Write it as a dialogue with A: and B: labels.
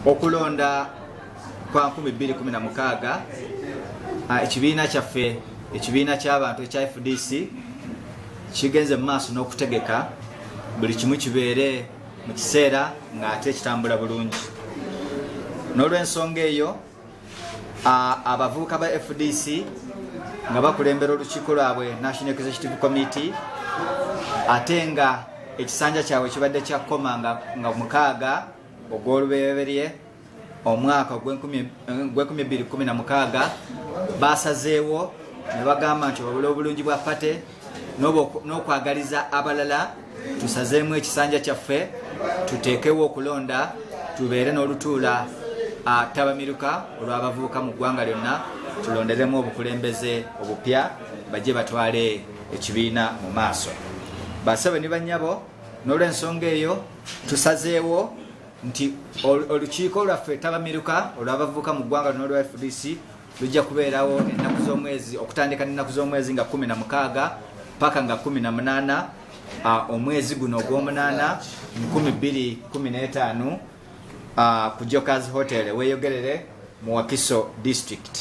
A: Okulonda kwa 2016, ekibiina kyaffe, ekibiina ky'abantu ekya FDC, kigenze mu maaso n'okutegeka buli kimu kibeere mu kiseera ng'ate kitambula bulungi. N'olw'ensonga eyo, abavubuka ba FDC nga bakulembera olukiiko lwabwe, National Executive Committee, ate nga ekisanja kyabwe kibadde kyakoma nga 6 ogw'olubereberye omwaka ogw'2016, basazeewo ne bagamba nti obula obulungi bwa party n'okwagaliza abalala, tusazeemu ekisanja kyaffe, tuteekewo okulonda, tubeere n'olutuula ttabamiruka olw'abavubuka mu ggwanga lyonna, tulonderemu obukulembeze obupya bajje batwale ekibiina mu maaso. Basebe ne bannyabo, n'olw'ensonga eyo tusazeewo nti olukiiko lwaffe ttabamiruka olw'abavubuka mu ggwanga lyonna olwa FDC lujja kubeerawo ennaku z'omwezi, okutandika n'ennaku z'omwezi nga 16 paka nga 18 omwezi guno ogw'omunaana 2015 ku Jokers Hotel Weyogerere mu Wakiso District.